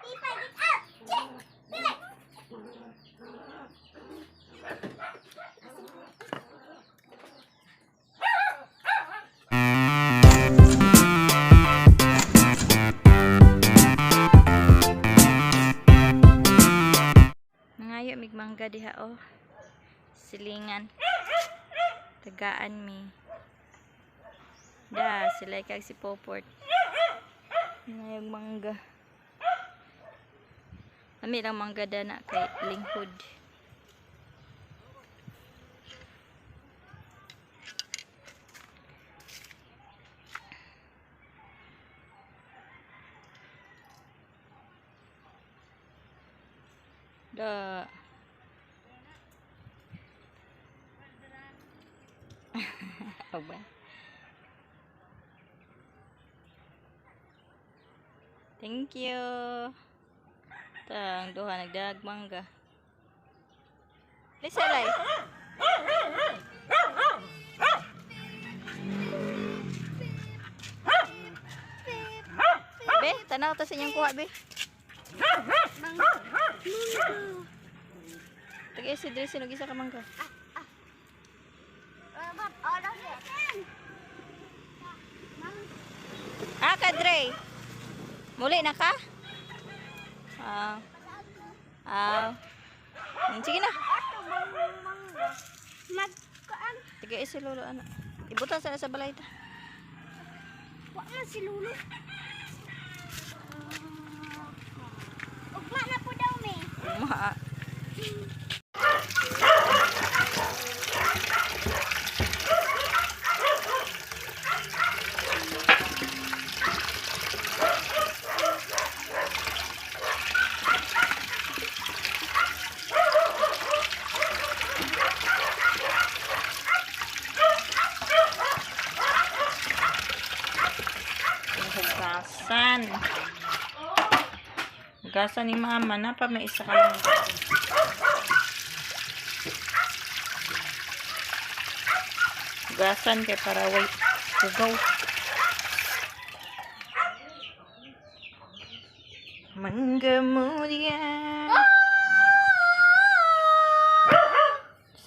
Ipay, get out! Che! Dili! Nangayo mig mangga diha oh. Silingan. Tagaan mi. Da, sila kag si Poport. Nangayog mangga. Ami lang mangga da na kay linghod. Da. Aba. Thank you. Tang duha nagdag mangga. Lisa lay. Be, tanaw ta sa inyong kuha, be. Mangga. Tagay si Dre sinog isa ka mangga. Robot, all of it. Ah, ka Dre. Muli na ka? Ah. Ah. Sige na. Ato, mangga. Magkaan. Tagay si Lolo ano. Ibutan sana sa balay ta. Wa man si Lolo. Ugma na po daw, me. Ma. Hugasan. Hugasan ni mama na pa may isa ka lang. Hugasan kay para way hugaw. Mangga mulia.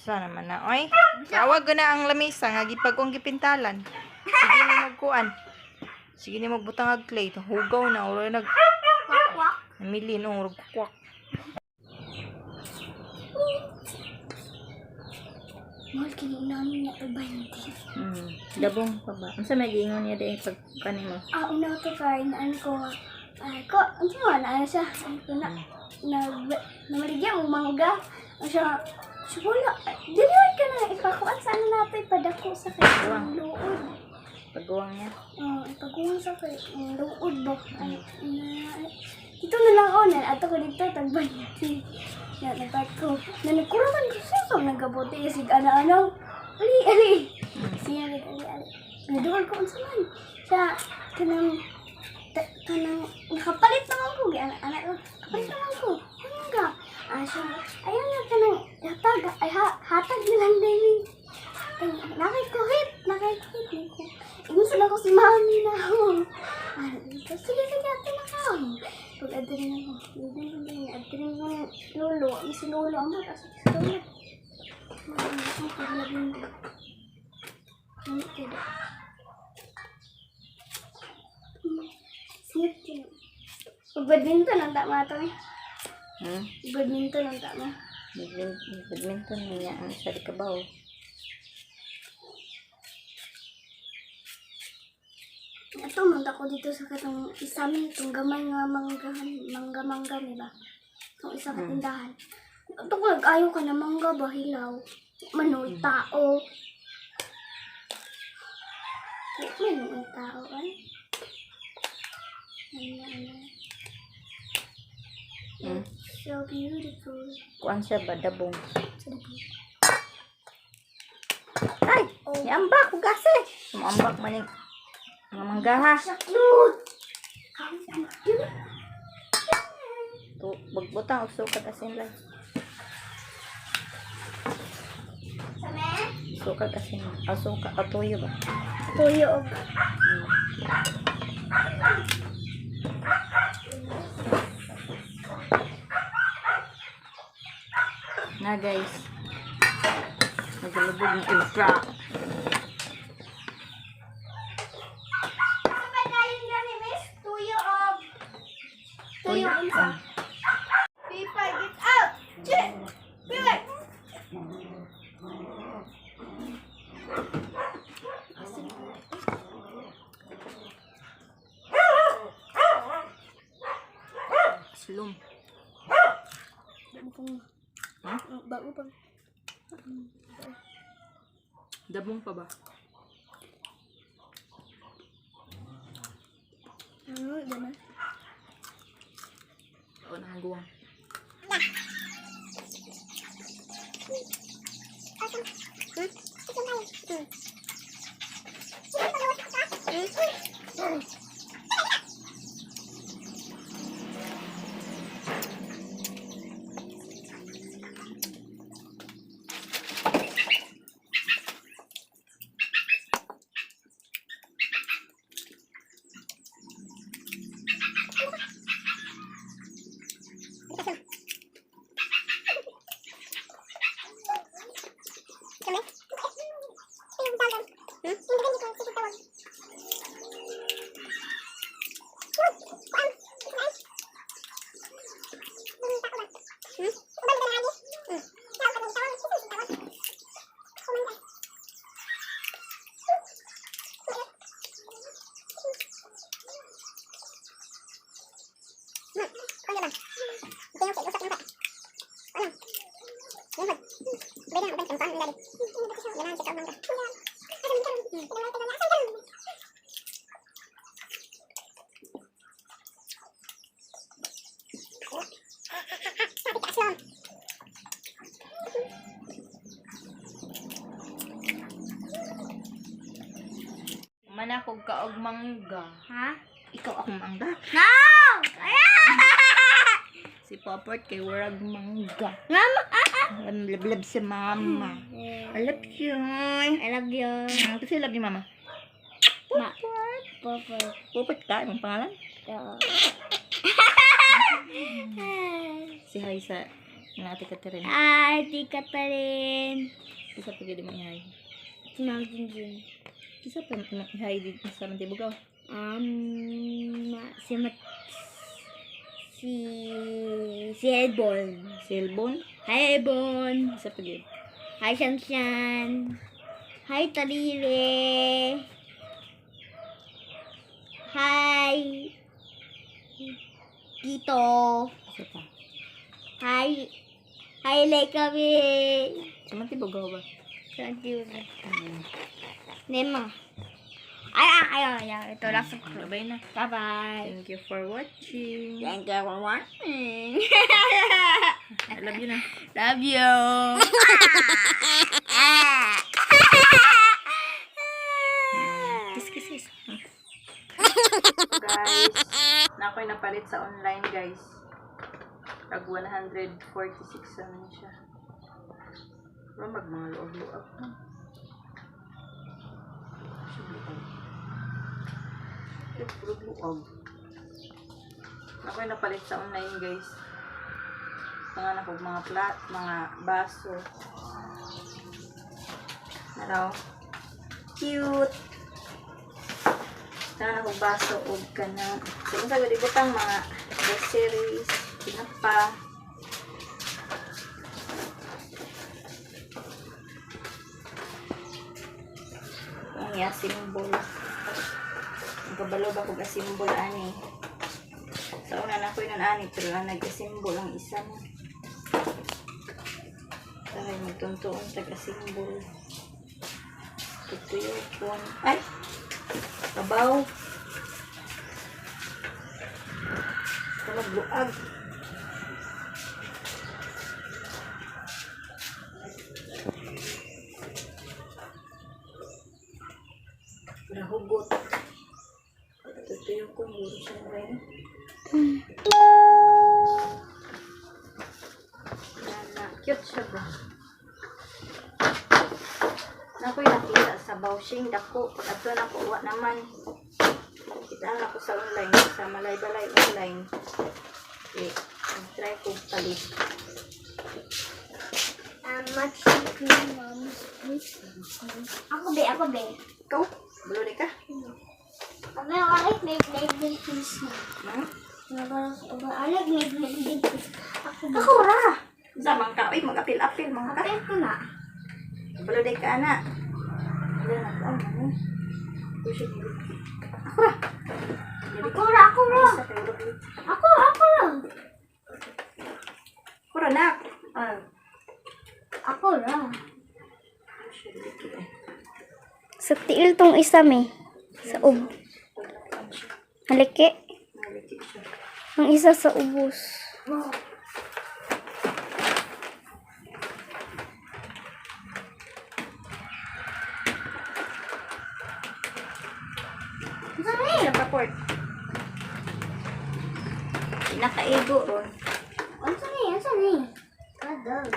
Sana man na oy. Tawag ko na ang lamesa nga gipag-ong gipintalan. Sige ni magkuan. Sige ni magbutang og clay. Hugaw na uro nag Kwak, kwak. namili no uro kwak. Mahal, kiniinamin niya ito 20. Dabong pa ba? Unsa may giingon niya dai pag kanimo? Ah, una to kay naan ko. Ay, ko, ano mo, naan siya. Ay, ko na, nag, namaligya mo mangga. Ano siya, siya wala. Dili ka na, ipakuan sana natin, ipadako sa kay ang luod. Pagguwang niya. Oh, ipaguwang sa kay ang luod ba? Ay, na, dito na lang ako, na, ato ko dito, tagbay. Na, nagpat ko, na nagkuratan ko siya, so nagabote, sig ana-ana. Ali, ali. Siya, ali, ali, ali. Naduol ko, unsa man. Siya, kanang, kanang, nakapalit naman ko, gi, ana, ko, kapalit naman ko. Ano ka? Ah, siya, ayun na, kanang, hatag, ay, ha, hatag na lang din. Nakikuhit, nakikuhit. Ko. Ingon sila ko si mami na ako. Ah, sige, sige, ate na ka. Pag adrin ako, adrin ko, adrin ko, lolo, ang si lolo, ang bata sa si lolo. Mami, ako, paglabing ko. Ano ito? Singit yun. Pag badminton ang tama ito eh. Hmm? Badminton ang tama. Badminton niya ang sa kabaw. Ato man ako dito sa katong isami itong gamay nga manggahan, mangga mangga ni ba? Itong isa ka tindahan. Ato ko nag-ayo ka na mangga ba hilaw. Manoy tao. Manoy tao ay. Ano ano. So beautiful. Kuan siya ba dabong. So beautiful. Ay, niambak hugase. Muambak man ning mga mangga ha. So cute. How cute. Tu bagbutang og sukad asin lang. Same? Sukad asin. Ah, suka ah, tuyo ba? Tuyo og Na guys. Nagalubog ng ultra. Sa pagkain gani, miss? Tuyo og tuyo unsa? Pipa, get out! Che! Pipa! Slum. Bago pang Ha? bago pang Dabong pa ba? ano, gana. Oo na ang guwang. Manakog ka og mangga. Ha? Ikaw akong mangga. No! Kaya! Si Popert kay warag mangga. Mama! Lablab si mama. I love you. I love you. Kasi love you, mama. Ma. Papa. Popert ka? Anong pangalan? Si hi sa mga ate Catherine. Ay, di ka pa rin. Isa pa gid mo i-hi. Si Ma'am Jinjin. Isa pa mo i-hi dito sa Mantibugaw. Si Mat... Si... Si Elbon. Si Elbon. Hi, Elbon. Isa pa gid. Hi, Shanshan. Hi, Talire. Hi, Tito. Isa pa. Hi, hi, Lekabi. Sa Mantibugaw ba? Nema. Ay, ay, ay, ay, ay, ito lang. Bye na. Bye-bye. Thank you for watching. Thank you for watching. I love you na. Love you. Kiss, kiss, kiss. Guys, na ako'y napalit sa online, guys. Tag 146 naman siya. Pero mag mga luog-luog na. Luog. Ako'y napalit sa online, guys. Mga na mga plat, mga baso. Ano? Cute! Sana akong baso og kanang so unsa gud ibutang mga groceries, tinapa. Ang iya symbol. Ang kabalo ba kog symbol ani? Sa una na ko yun ani pero ang nag-symbol ang isa na. Tahay magtuntuon tag symbol. Tutuyo pon. Ay. Kabaw. Kamagluag. Nahugot. Tutuyo ko yung siya rin. Nana, cute siya ba? Nakoy nakita sa Baoxing dako pag adto nako wa naman. Kita na ko sa online sa Malaybalay online. Eh, try ko palit. Much cream, mom. Ako be, ako be. Ikaw, bulo di ka. Ako I like make make big fish na. Hmm? I like make make big fish. Ako be. Ako ra. Sa mangka, oy, mag-apil-apil mga ka. Apil ko na. Bulo di ka ana. Wala na ko ano. Ako ra. Ako ra, ako ra. Isa kay Rubik. Ako, ako ra. Ako ra nak. Ah. Ako ra. Sa tiil tong isa me. Sa ub. Haliki. Ang isa sa ubos. Sa report. Pinakaigo ron. Unsa ni? Unsa ni? Kadal.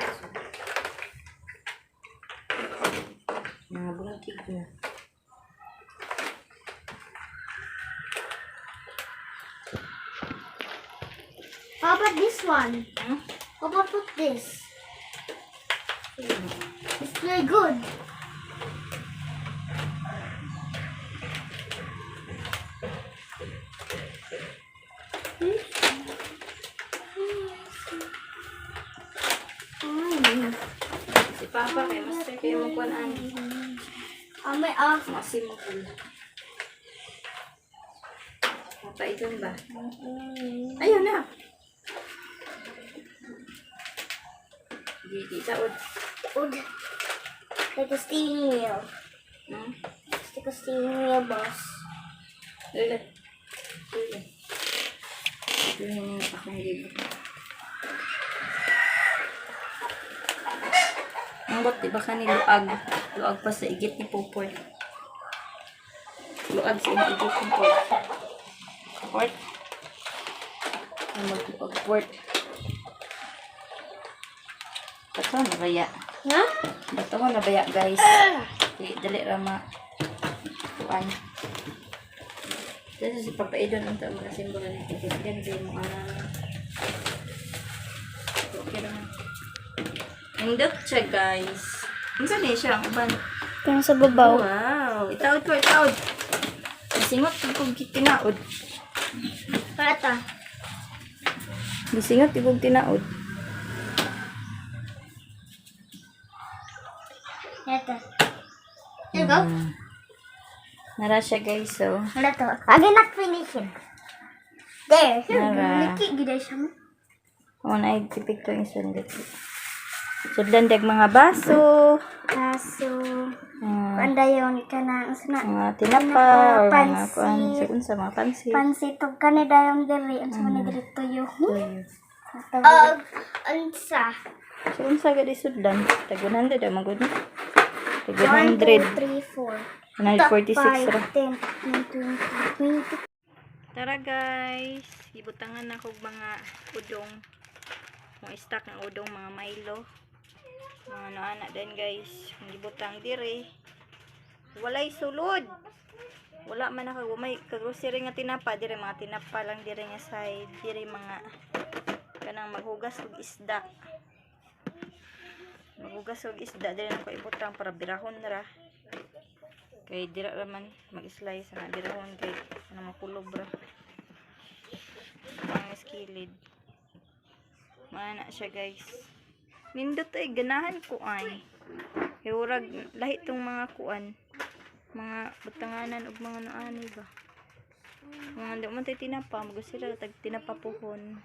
Mga bungkig na. How about this one? Hmm? How about put this? It's very good. Si Papa kay master kayo magkuhan ani. Amay ah. Masimbol. Papa idon ba? Ayun na. Di di taod. Ud. Like a steering wheel. Hmm? It's like a steering wheel, boss. Lala. Lala. Ito yung akong libo. Ang bot, di ba ka ni Luag? Luag pa sa igit ni Popoy. Luag sa igit ni Port. Port? Ang magluag port. Bato na baya. Ha? Bato na baya, guys. Dali, dali rama. Kuan. Dito si Papa Idon ang taong mga simbolo ni Tito. Ganito yung mga namin. Okay naman. Indot siya, guys. Unsa ni siya ang uban? Pero sa babaw. Wow! Itaod ko, itaod! Gisingot kog tinaod. Pata. Gisingot kog tinaod. Ito. There you go. Nara siya, guys. So, Wala to. I did not finish it. There. Nara. Niki, gida siya mo. oh, na tipik to yung sundot. Sudlan dag mga baso. Kaso, Ah, kanda yun ka na, ang sana, mga tinapa or mga Pansit. kuan sa unsa mga pansit. pansit, ug kanida yung diri, ang sa mga diri tuyo. Tuyo. Og, unsa? So unsa gadi sudlan? Tag 100 ang magud. Tag 1, 2, 100. 3, 4. 146 ra. 10, 20, 20. Tara guys, ibutangan na kog mga udong. Mga stock ng udong, mga Milo. Mga ano ana din guys, ang gibutang dire. Walay sulod. Wala man ako may kagrocery nga tinapa dire, mga tinapa lang dire nga side, dire mga kanang maghugas og isda. Maghugas og isda dire na ko ibutang para birahon ra. Kay dira ra man mag-slice na birahon kay ano makulob ra. Pang skilid. Mana siya guys. Nindot ay ganahan ko ay. Hiurag lahi tong mga kuan. Mga butanganan og mga noani ba. Mga di man tay tinapa, mag sila tag tinapa puhon.